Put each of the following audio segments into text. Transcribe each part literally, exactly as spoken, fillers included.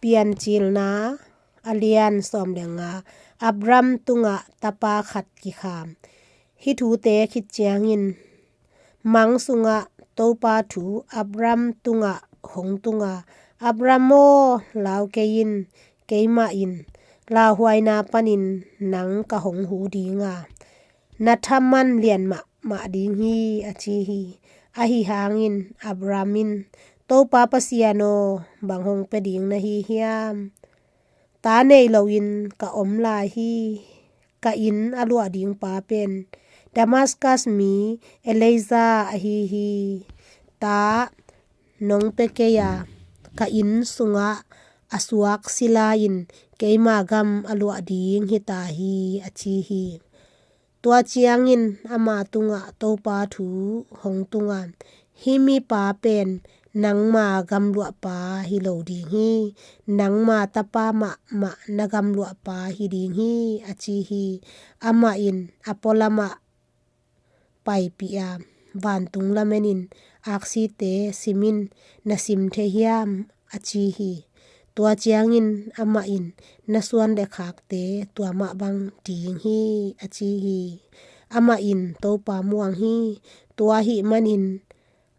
Piancilna a lian sawm le nga. Abram tungah tapa khat kikham. Hih thute khit ciangin mang sungah Topa thu Abram tungah hong tunga, Abram aw, lau kei in, keimah in lauhuaina panin nang ka hong hu dinga, na thaman lian mahmah ding hi, a ci hi. Ahi hangin Abram in, Topa Pasian aw, bang hong pia ding na hi hiam? Ta nei loin ka om lai hi. Ka inn a luah ding pa pen Damaskas mi Eliezer ahi hi. Ta nong pia kei a, ka inn sungah a suak sila in keima gam a luah ding hi ta hi, a ci hi. Tua ciangin ama tungah Topa thu hong tunga, hih mipa pen nangma gamluahpa hi lo ding hi. Nangma tapa mahmah na gamluahpa hi ding hi, a ci hi. Amah in a pualamah paipih a, vantung lamenin aksite simin, na sim thei hiam, a ci hi. Tua ciangin amah in, na suan le khakte tua mah bang ding hi, a ci hi. Amah in Topa muang hi. Tua ahih manin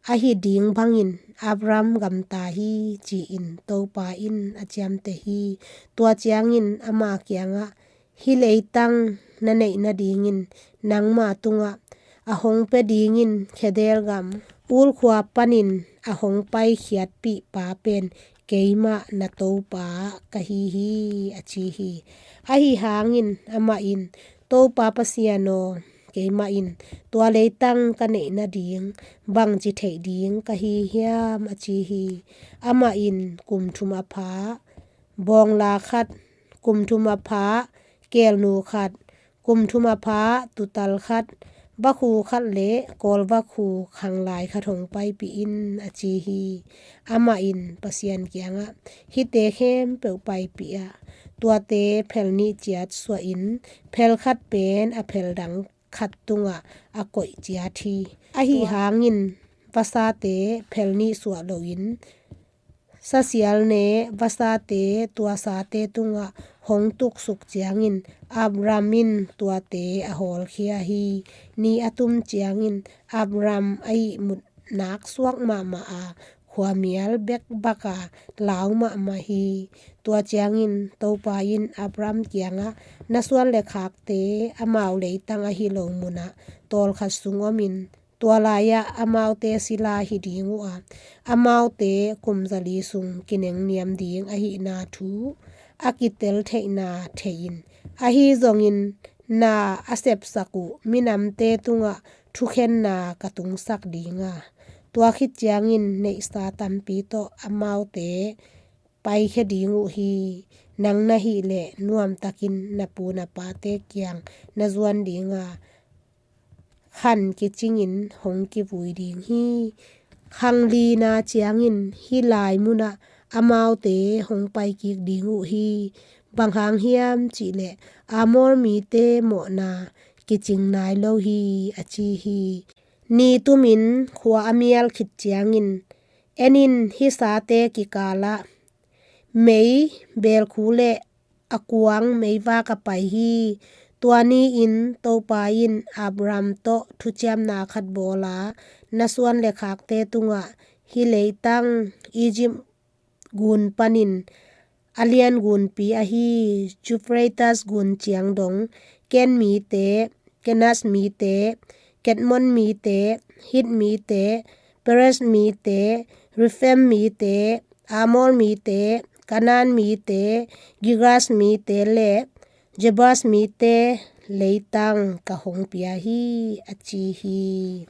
ahi ding bangin Abram gamta hi, ci-in Topa in a ciamteh hi. Tua ciangin ama kiangah, hih leitang na neih nadingin nangma tungah a hong pia dingin Khaldia gam Ur khua panin a hong paikhiatpih pa pen keimah na Topa ka hi hi, a ci hi. Ahi hangin amah in, Topa Pasian aw, keimah in tua leitang ka neih nading bangci theih ding ka hi hiam, a ci hi. Amah in kum thum a pha bawngla khat, kum thum a pha kelnu khat, kum thum a pha tutal khat, vakhu khat le kawlvakhu khanglai khat hong paipih in, a ci hi. Amah in Pasian kiangah, hihte khempeuh paipih a, tuate phel nih ciat suahin phel khat pen a phel dang khat tungah a koih ciat hi. Ahi hangin vasate phel nih suah loin sasial ne vasate tua sate tungah hong tuksuk ciangin Abram in tuate a hawlkhia hi. Ni a tum ciangin Abram a ihmut nak suak mahmah a, khuamial bekbak a, lau mahmah hi. Tua ciangin Topa in Abram kiangah, na suan le khakte amau leitang ahi lo munah tawlkhat sung omin, tua lai-ah amaute sila hi ding uh a, amaute kum zali sung kinengniam ding ahihna thu a kitel theihna thei-in, ahi zongin na a sepsak uh minamte tungah thukhenna ka tungsak dinga, tua khit ciangin neihsa tampi tawh amaute paikhia ding uh hi. Nang na hih leh nuamtakin na pu na pate kiang na zuan dinga, khan kicingin hong kivui ding hi. Khang lina ciangin hih lai munah amaute hong paikik ding uh hi. Bang hang hiam cihleh Amor mite mawhna kicing nai lo hi, a ci hi. Ni tumin khua a mial khit ciangin, en in, hih sate kikalah mei, beelkhu le a kuang meivak a pai hi. Tua ni-in Topa in Abram tawh thuciamna khat bawl a, na suan le khakte tungah hih leitang Egypt gun panin a lian gunpi ahi Euphrates gun ciang dong, Ken mite, Kenaz mite, Kadmon mite, Hit mite, Perez mite, Rephaim mite, Amor mite, Kanaan mite, Girgas mite le Jebus mite leitang ka hong pia hi, a ci hi.